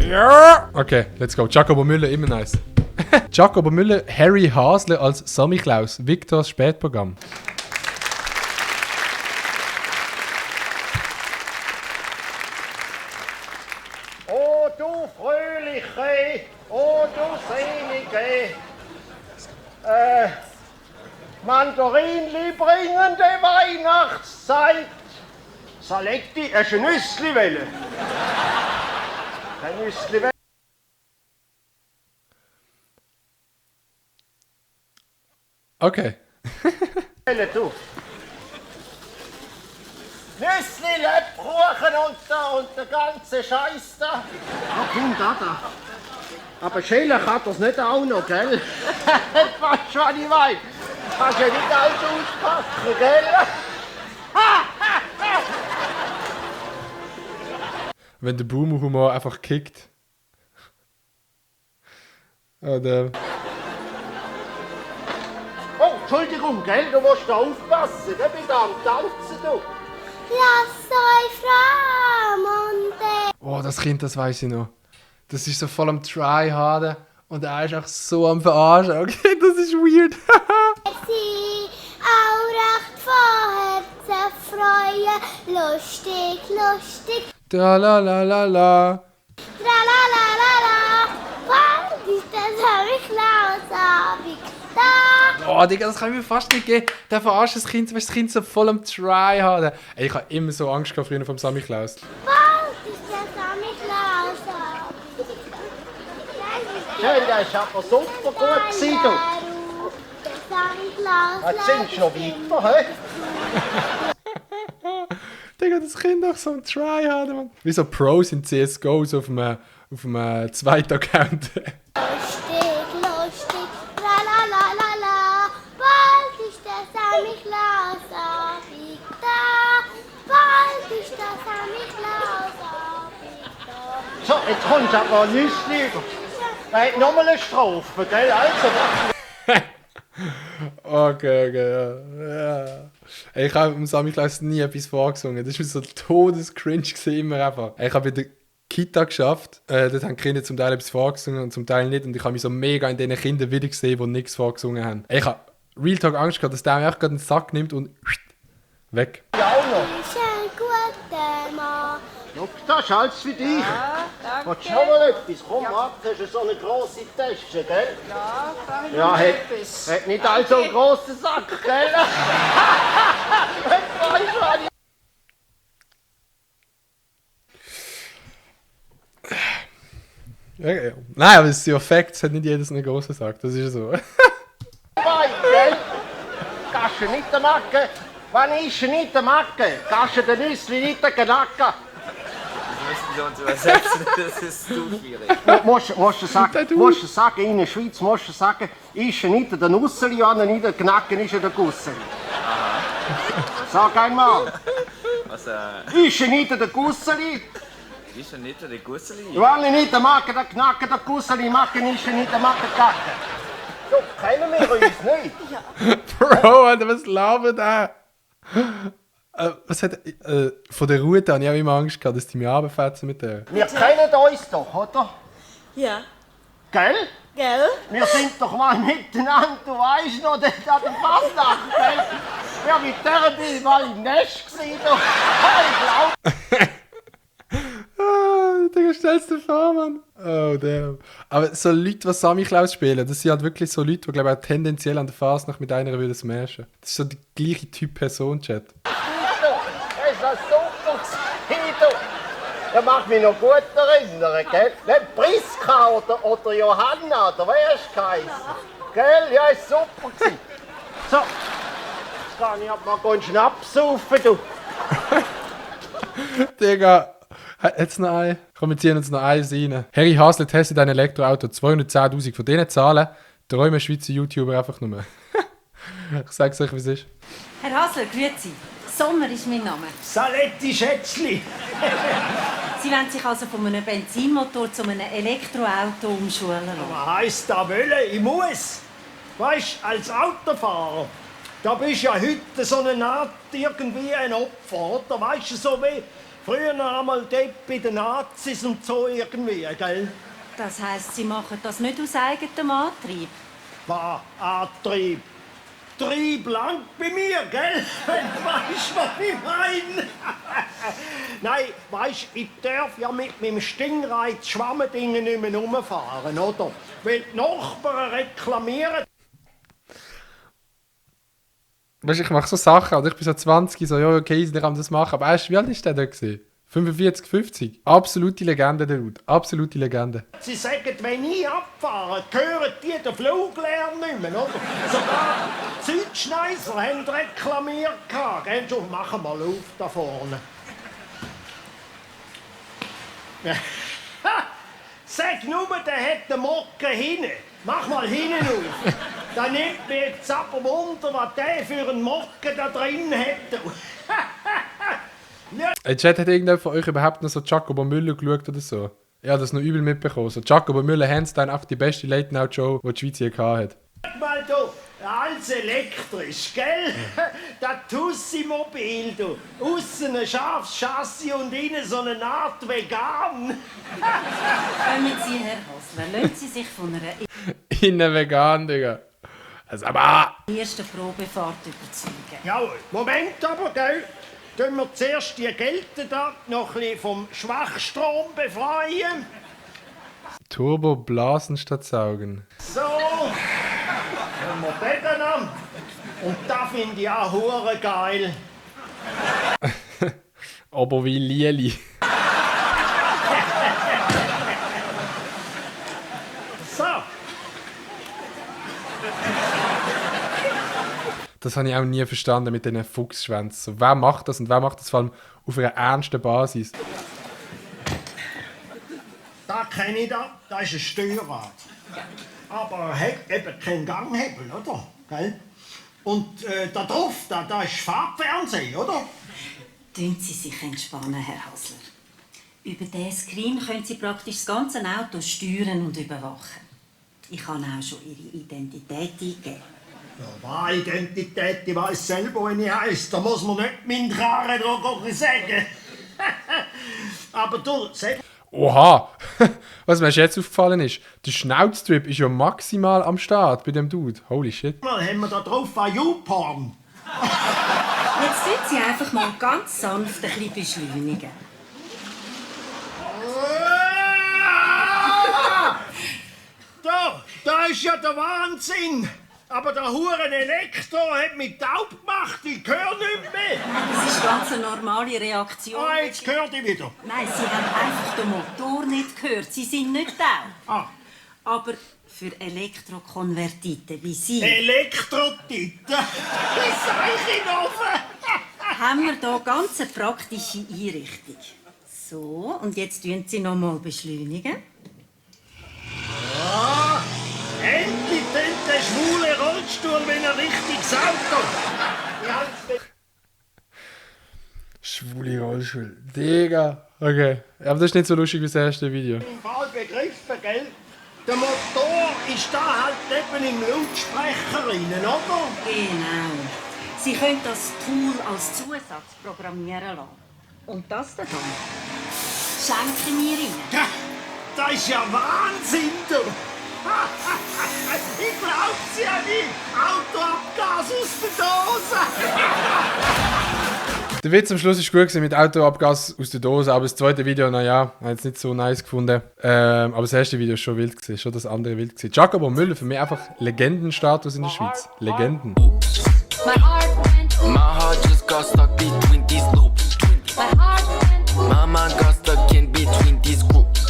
Ja! Okay, let's go. Jacobo Müller, immer nice. Jacobo Müller, Harry Hasler als Sammy Klaus, Victors Spätprogramm. Oh du Fröhliche, oh du Selige, Mandarinli bringende Weihnachtszeit. Saletti, hast du ein Nüssli wollen? Ein Nüssli wollen? Okay. Du. Nüssli, Lebkuchen und der ganze Scheiß da. Oh, komm, da. Aber schälen kann das nicht auch noch, gell? Weißt du, was ich meine? Kannst ja nicht alles auspacken, gell? Wenn der Boomer-Humor einfach kickt. Oder... Oh, Entschuldigung, gell? Du musst da aufpassen. Ich bin da am Tanzen, du. Lasst euch Framonte. Oh, das Kind, das weiß ich noch. Das ist so voll am Tryharden und er ist auch so am Verarschen. Okay, das ist weird. Sie auch recht von Herzen freuen. Lustig, lustig. Tralalala. Tralalala. Bald ist der Samichlausabend da. Oh, Digga, das kann ich mir fast nicht geben. Der verarscht das Kind, weißt du, das Kind so voll am Tryharden. Ey, ich habe immer so Angst gehabt früher vom Sammy Klaus. Bald ist der Samichlausabend. Schön, der ist aber super gut gewesen, du. Der Samichlaus. Jetzt sind sie noch weiter, hä? Digga, das Kind auch so am Tryharden, Mann. Wie so Pros in CSGO, so auf einem zweiten Account. Lustig, lustig, tralalala, bald ist der Samichlausabend da, bald ist der Samichlausabend da. So, jetzt kommst du aber ein Nüssli über. Nein, nochmal eine Strophe, gell? Also, Okay, ja. Ey, ich habe im Sammy Klaus nie etwas vorgesungen. Das war so todescringe immer einfach. Ey, ich habe in der Kita geschafft. Dort haben die Kinder zum Teil etwas vorgesungen und zum Teil nicht. Und ich habe mich so mega in diesen Kindern wieder gesehen, die nichts vorgesungen haben. Ey, ich habe Real Talk Angst gehabt, dass der mir echt gerade einen Sack nimmt und weg. ja auch noch. Ist ein guter Mann. Schau, das ist alles für dich. Danke. Willst du noch mal etwas? Komm, ab, das ist so eine grosse Tasche, gell? Ja, brauche ich Ja, noch hat etwas. nicht all so einen grossen Sack, gell? Jetzt weißt du, was ich... Ja. Nein, aber es ist ja Fakt, es hat nicht jedes einen grossen Sack. Das ist so. Wein, gell? Kannst du nicht machen? Wann ist nicht machen? Kannst du den Nüssli nicht knacken? Müssen Sie uns übersetzen, das ist zu schwierig. Musst du sagen, in der Schweiz musst du sagen, ist nicht der Nusseli, wenn er nicht der Knacken ist, der Gusseli. Sag einmal, ist nicht der Gusseli, Ist er nicht der Gusseli? wenn er nicht der Machen, der Knacken, der Gusseli machen, ist er nicht der Machen, Kacken. So, kennen wir uns nicht? Bro, Alter, was labert der? Was hat, von der Route habe ich auch immer Angst gehabt, dass die mich runterfetzen mit der. Wir kennen uns doch, oder? Ja. Gell? Gell? Wir sind doch mal miteinander, du weißt noch, dort an der Fasnacht, gell? Ja, mit der bin ich mal im Nest gewesen, du. Ich glaub. Ah, Digga, stellst du dir vor, Mann. Oh, damn. Aber so Leute, die Sammy Klaus spielen, das sind halt wirklich so Leute, die, glaube ich, auch tendenziell an der Fasnacht mit einer würden smashen. Das ist so der gleiche Typ Person-Chat. Das war super gewesen, du. Ja, mag mich noch gut erinnern, gell? Nicht Priska oder Johanna, oder wer ist geheißen? Gell? Ja, ist super gewesen. So, jetzt kann ich mal einen Schnaps saufen, du. Digga, jetzt noch ein. Komm, wir ziehen uns noch eins rein. Harry Hasler testet ein Elektroauto. 210'000 von diesen Zahlen träumen Schweizer YouTuber einfach nur. Ich sag's euch, wie es ist. Herr Hasler, grüezi. Sommer ist mein Name. Saletti Schätzli. Sie wollen sich also von einem Benzinmotor zu einem Elektroauto umschulen lassen. Was heisst da wollen? Ich muss. Weißt, als Autofahrer, da bist du ja heute so eine Art irgendwie ein Opfer, oder? Weißt du, so wie Früher noch einmal dort bei den Nazis und so irgendwie, gell? Das heisst, Sie machen das nicht aus eigenem Antrieb? War Antrieb. Trieb lang bei mir, gell? Weißt du, was ich meine? Nein, weißt du, ich darf ja mit meinem Stingreiz Schwammendingen nicht mehr rumfahren, oder? Weil die Nachbarn reklamieren. Weißt du, ich mache so Sachen, oder ich bin so 20, so, ja, okay, ich kann das machen. Aber weißt du, wie alt ist der da gewesen? 45, 50? Absolute Legende, der Dude. Absolute Legende. Sie sagen, wenn ich abfahre, hören die den Fluglärm nicht mehr, oder? Sogar die Südschneiser haben reklamiert. Gell, schon, machen wir auf da vorne. Sag nur, der hat den Mocken hinten. Mach mal hinten auf. Da nimmt mir jetzt aber Wunder, was der für einen Mocken da drin hat. Hey, Chat, hat irgendjemand von euch überhaupt noch so Jacobo Müller geschaut oder so? Ich habe das noch übel mitbekommen. So Jacobo Müller, hands down, einfach die beste Late-Night-Show, die die Schweiz je hatte. Mal du, alles elektrisch, gell? Das Tussi-Mobil, du. Aussen ein scharfes Chassis und innen so eine Art Vegan. Kommen Sie, Herr Hasler, lassen Sie sich von einer Innen vegan, Digga. Also, aber... ersten Probefahrt überzeugen. Jawohl, Moment aber, gell? Tun wir zuerst die Gelte da noch ein bisschen vom Schwachstrom befreien. Turbo blasen statt saugen. So, haben wir den an. Und das finde ich auch hure geil. Aber wie Lieli. So, Das habe ich auch nie verstanden mit diesen Fuchsschwänzen. So, wer macht das und wer macht das vor allem auf einer ernsten Basis? da kenne ich da. Das ist ein Steuerrad. Aber er hat eben keinen Ganghebel, oder? Gell? Und da drauf, da ist Farbfernsehen, oder? Tun Sie sich entspannen, Herr Hasler. Über diesen Screen können Sie praktisch das ganze Auto steuern und überwachen. Ich habe auch schon Ihre Identität eingegeben. Ja, meine Identität, ich weiss selber, wie ich heisse. Da muss man nicht meinen Karren dran sagen. Aber du, sag Oha! Was mir jetzt aufgefallen ist, der Schnauztrip ist ja maximal am Start bei dem Dude. Holy shit. mal, haben wir da drauf ein YouPorn? Jetzt tun Sie einfach mal ganz sanft ein bisschen beschleunigen. Da ist ja der Wahnsinn! Aber der Huren Elektro hat mich taub gemacht, ich höre nicht mehr! Das ist ganz eine normale Reaktion. Ah, jetzt hört ich wieder. Nein, Sie haben einfach den Motor nicht gehört. Sie sind nicht taub. Ah, Aber für Elektrokonvertiten wie Sie Elektrotite! Wie sag ich noch? haben wir hier ganz eine praktische Einrichtung. So, und jetzt tun Sie noch mal beschleunigen. Ah, endlich tönt der schwule Rollstuhl wie ein richtiges Auto! Ich hab's Schwule Rollstuhl. Digga. Okay. Aber das ist nicht so lustig wie das erste Video. im Fall begriffen, gell? Der Motor ist da halt eben im Lautsprecher rein, oder? Genau. Sie können das Tool als Zusatz programmieren lassen. Und das da schenken wir Ihnen. Ja, das ist ja Wahnsinn, du! Ich glaub's ja nicht! Autoabgas aus der Dose! Der Witz am Schluss ist gut gewesen mit Autoabgas aus der Dose, aber das zweite Video, naja, habe ich jetzt nicht so nice gefunden. Aber das erste Video ist schon wild gewesen, schon das andere wild gewesen. Jacobo Müller, für mich einfach Legendenstatus in der Schweiz. Legenden. My heart just got stuck between these two